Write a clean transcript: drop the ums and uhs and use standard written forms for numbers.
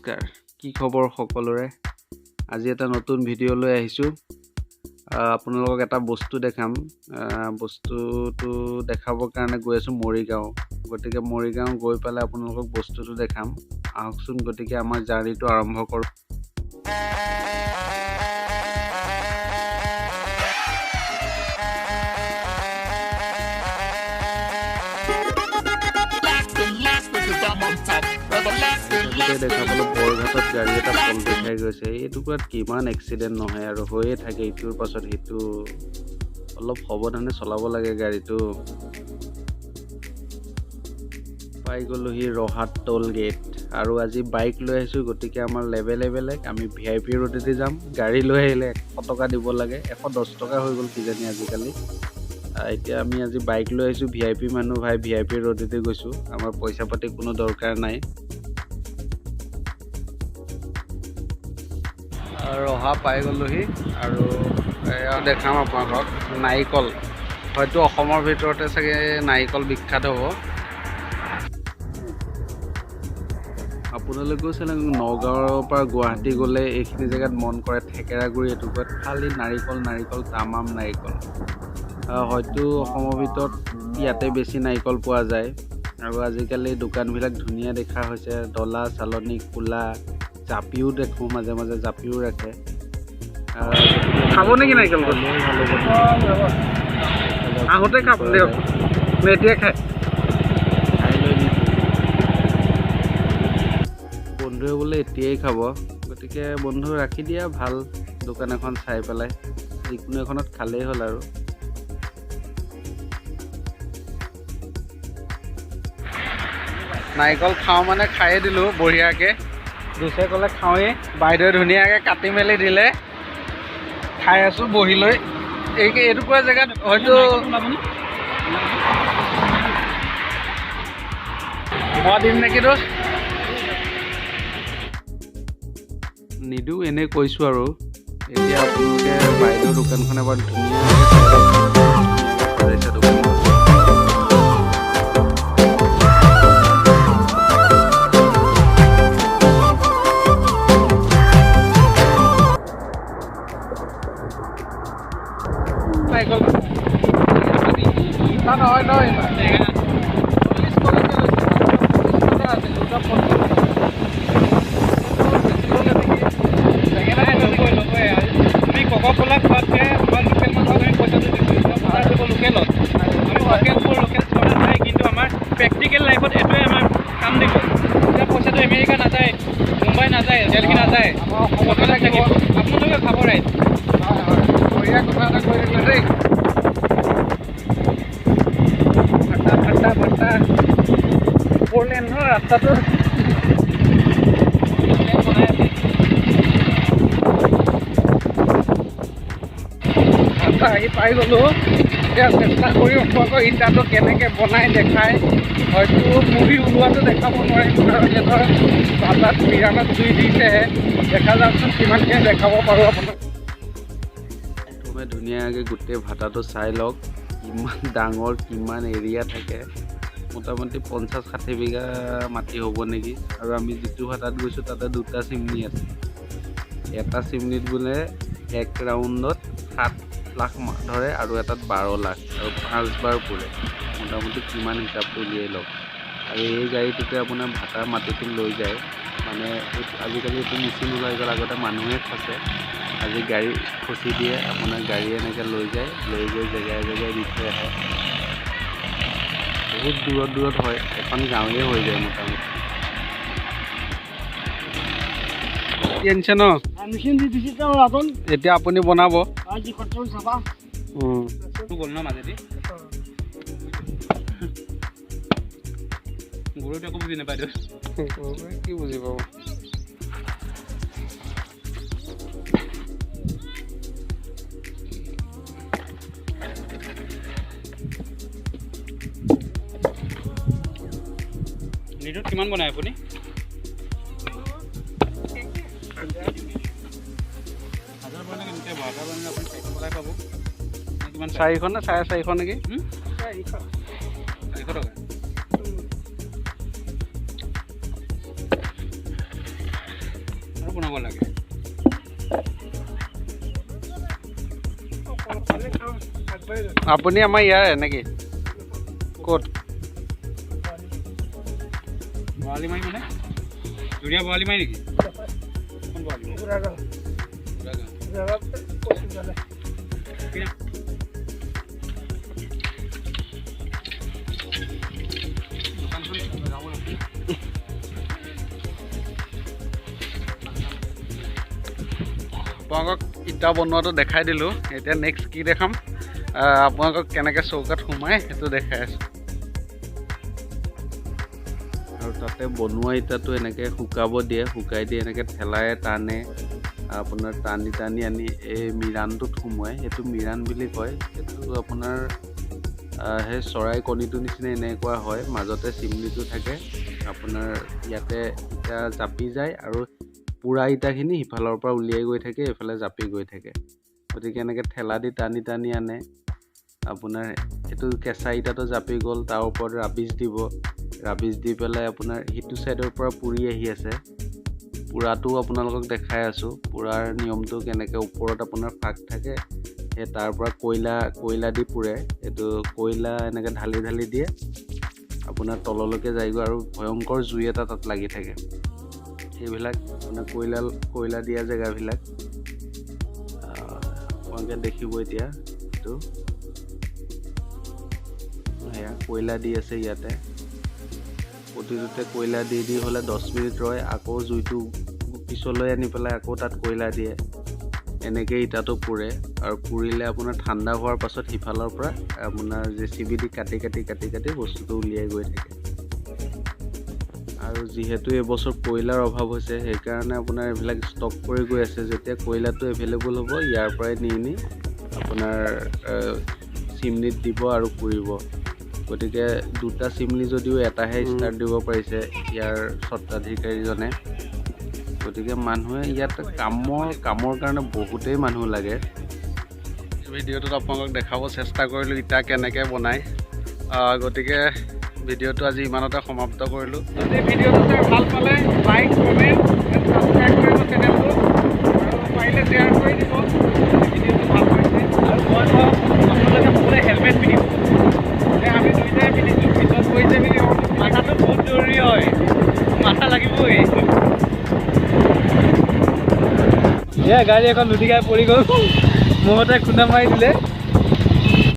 নমস্কাৰ, কি খবৰ সকলোৰে। আজি এটা নতুন ভিডিঅ' লৈ আহিছোঁ। আপোনালোকক এটা বস্তু দেখাম। বস্তুটো দেখাবৰ কাৰণে গৈ আছোঁ মৰিগাঁও। গতিকে মৰিগাঁও গৈ পেলাই আপোনালোকক বস্তুটো দেখাম। আহকচোন, গতিকে আমাৰ জাৰ্ণিটো আৰম্ভ কৰোঁ। দেখা পালোঁ বৰঘাটত গাড়ী এটা পল্টি খাই গৈছে। এই টুকুৰাত কিমান এক্সিডেণ্ট নহয় আৰু, হৈয়ে থাকে ইটোৰ পাছত সিটো। অলপ সাৱধানে চলাব লাগে গাড়ীটো। পাই গ'লোহি ৰহাত টোল গেট। আৰু আজি বাইক লৈ আহিছোঁ, গতিকে আমাৰ লেভেলে বেলেগ। আমি ভিআইপি ৰোডেদি যাম। গাড়ী লৈ আহিলে 100 টকা দিব লাগে, 110 টকা হৈ গ'ল কিজানি আজিকালি। এতিয়া আমি আজি বাইক লৈ আহিছোঁ, ভিআইপি মানুহ ভাই, ভিআইপি ৰোডেদি গৈছোঁ। আমাৰ পইচা পাতি কোনো দৰকাৰ নাই। ৰহা পাই গ'লোহি। আৰু এয়া দেখাম আপোনালোকক নাৰিকল। হয়তো অসমৰ ভিতৰতে চাগে নাৰিকল বিখ্যাত হ'ব। আপোনালোকেও চালে নগাঁৱৰ পৰা গুৱাহাটী গ'লে এইখিনি জেগাত মন কৰে, থেকেৰাগুৰি এটুকুৰাত খালি নাৰিকল নাৰিকল, তামাম নাৰিকল। হয়তো অসমৰ ভিতৰত ইয়াতে বেছি নাৰিকল পোৱা যায়। আৰু আজিকালি দোকানবিলাক ধুনীয়া দেখা হৈছে, ডলা চালনী খোলা, জাপিও দেখোঁ মাজে মাজে, জাপিও ৰাখে। খাব নেকি নাৰিকল? আহোঁতে খাব দিয়ক, এতিয়া খাই খাই লৈ বন্ধুৱে বোলে এতিয়াই খাব। গতিকে বন্ধু ৰাখি দিয়া, ভাল দোকান এখন চাই পেলাই যিকোনো এখনত খালেই হ'ল। আৰু নাৰিকল খাওঁ মানে খায়ে দিলোঁ বঢ়িয়াকৈ। দুচে ক'লে খাওঁৱেই, বাইদেৱে ধুনীয়াকৈ কাটি মেলি দিলে, খাই আছোঁ বহি লৈ। এই এটুকুৰা জেগাত হয়তো মই দিম নেকি দোস্ত? নিদিওঁ, এনেই কৈছোঁ আৰু। এতিয়া আপোনালোকে বাইদেউৰ দোকানখন এবাৰ ধুনীয়াকৈ সজাইছে দোকানখন। নহয় নহয়, 40 টকাকৈ লৈছে, 40 টকা আছে, দুটা 50 টকা। আমি ককা ক'লা খোৱাতকৈ বা লোকেল মাংস আমি পইচাটো দিছোঁ, দিব লোকেলত। আমি লোকেল লোকেল চলা নাই, কিন্তু আমাৰ প্ৰেক্টিকেল লাইফত এইটোৱে আমাৰ কাম দিব। এতিয়া পইচাটো আমেৰিকা নাযায়, মুম্বাই নাযায়, দেলহি নাযায়, অসমতে থাকিব। আপোনালোকে খাব ৰাইজ। হয় হয়, বঢ়িয়া কথা এটা কৈ দিলে দেই। ফাটা ফাটা ফাটা ফ'ৰ লেন ন ৰাস্তাটো। আহি পাই গ'লোঁ। এতিয়া চেষ্টা কৰিম আপোনালোকক ইটাটো কেনেকৈ বনাই দেখায়। হয়তো মুড়ি ওলোৱাটো দেখাব নোৱাৰিম, কাৰণ সিহঁতৰ ভাতাত বিৰাণত জুই দিছেহে। দেখা যাওকচোন কিমানখিনি দেখাব পাৰোঁ আপোনাক। প্ৰথমে ধুনীয়াকৈ গোটেই ভাতাটো চাই লওক, কিমান ডাঙৰ, কিমান এৰিয়া থাকে। মোটামুটি 50-60 বিঘা মাটি হ'ব নেকি। আৰু আমি যিটো ভাতাত গৈছোঁ তাতে দুটা চিমনি আছে। এটা চিমনিত বোলে এক ৰাউণ্ডত 7 লাখ ধৰে আৰু এটাত 12 লাখ, আৰু 5 বাৰ পোৰে। মোটামুটি কিমান হিচাপটো উলিয়াই লওক। আৰু এই গাড়ীটোতে আপোনাৰ ভাতাৰ মাটিটো লৈ যায়। মানে আজিকালি এইটো মেচিন ওলাই গ'ল, আগতে মানুহে খচে, আজি গাড়ী খচি দিয়ে। আপোনাৰ গাড়ী এনেকৈ লৈ যায়, লৈ গৈ জেগাই জেগাই দি থৈ আহে। বহুত দূৰত দূৰত হয়, এখন গাঁৱেই হৈ যায় মোটামুটি। আনিছে ন এতিয়া আপুনি বনাব। গ'ল ন মাজেদি গৰুটো একো বুজি নাপায়। কি বুজি পাব? লিটাৰত কিমান বনায় আপুনি? হাজাৰ বনালে কেনেকৈ? 12 বনালে আপুনি 400 টকাই পাব। কিমান? 400 নে 450 নেকি? 400 টকা। বনাব লাগে। আপুনি আমাৰ ইয়াৰে নেকি? ক'ত? বৰালি মাৰি মানে জুৰীয়া বৰালি মাৰি নেকি? কোন বৰালি? আপোনালোকক ইটা বনোৱাটো দেখাই দিলোঁ। এতিয়া নেক্সট কি দেখাম, আপোনালোকক কেনেকৈ চৌকাত সোমাই সেইটো দেখাই আছোঁ। আৰু তাতে বনোৱা ইটাটো এনেকৈ শুকাব দিয়ে, শুকাই দি এনেকৈ ঠেলাই টানে, আপোনাৰ টানি টানি আনি এই মিৰাণটোত সোমোৱাই। সেইটো মিৰাণ বুলি কয়। সেইটো আপোনাৰ সেই চৰাই কণীটোৰ নিচিনা এনেকুৱা হয়, মাজতে চিমনিটো থাকে। আপোনাৰ ইয়াতে ইটা জাপি যায় আৰু পোৰা ইটাখিনি সিফালৰ পৰা উলিয়াই গৈ থাকে, এইফালে জাপি গৈ থাকে। গতিকে এনেকৈ ঠেলা দি টানি টানি আনে। আপোনাৰ এইটো কেঁচা ইটাটো জাপি গ'ল, তাৰ ওপৰত ৰাবিজ দিব, ৰাবিজ দি পেলাই আপোনাৰ সিটো ছাইডৰ পৰা পুৰি আহি আছে। পোৰাটোও আপোনালোকক দেখাই আছোঁ, পোৰাৰ নিয়মটো কেনেকৈ। ওপৰত আপোনাৰ ফাক থাকে, সেই তাৰ পৰা কয়লা দি পোৰে। এইটো কয়লা এনেকৈ ঢালি ঢালি দিয়ে, আপোনাৰ তললৈকে যায়গৈ আৰু ভয়ংকৰ জুই এটা তাত লাগি থাকে। সেইবিলাক আপোনাৰ কয়লা দিয়া জেগাবিলাক আপোনালোকে দেখিব এতিয়া। এইটো সেয়া কয়লা দি আছে ইয়াতে। প্ৰতিটোতে কয়লা দি দি হ'লে 10 মিনিট ৰয়, আকৌ জুইটো পিছলৈ আনি পেলাই আকৌ তাত কয়লা দিয়ে। এনেকৈ ইটাটো পোৰে। আৰু পুৰিলে আপোনাৰ ঠাণ্ডা হোৱাৰ পাছত সিফালৰ পৰা আপোনাৰ জে চি বি দি কাটি কাটি কাটি কাটি বস্তুটো উলিয়াই গৈ থাকে। আৰু যিহেতু এইবছৰ কয়লাৰ অভাৱ হৈছে, সেইকাৰণে আপোনাৰ এইবিলাক ষ্টক কৰি গৈ আছে। যেতিয়া কয়লাটো এভেইলেবল হ'ব, ইয়াৰ পৰাই নি নি আপোনাৰ চিমনিত দিব আৰু পুৰিব। গতিকে দুটা চিমনি যদিও এটাহে ষ্টাৰ্ট দিব পাৰিছে ইয়াৰ স্বত্বাধিকাৰীজনে। গতিকে মানুহে ইয়াত কামৰ কাৰণে বহুতেই মানুহ লাগে। ভিডিঅ'টোত আপোনালোকক দেখাব চেষ্টা কৰিলোঁ ইটা কেনেকৈ বনায়। গতিকে ভিডিঅ'টো আজি ইমানতে সমাপ্ত কৰিলোঁ। যদি ভিডিঅ'টো চাই ভাল পালে লাইক, কমেণ্ট, ছাবস্ক্ৰাইব কৰিব চেনেলটো, আৰু পাৰিলে শ্বেয়াৰ কৰি দিব ভিডিঅ'টো ভাল পাইছে। আৰু মই কওঁ আপোনালোকে সকলোৱে হেলমেট পিন্ধিব। আমি দুইটাই পিন্ধিছোঁ, পিছত পৰিছে বুলি মাথাটো বহুত জৰুৰী হয়, মাথা লাগিবই। এয়া গাড়ী এখন লুটি খাই পৰি গ'ল, মহতে খুন্দা মাৰি দিলে।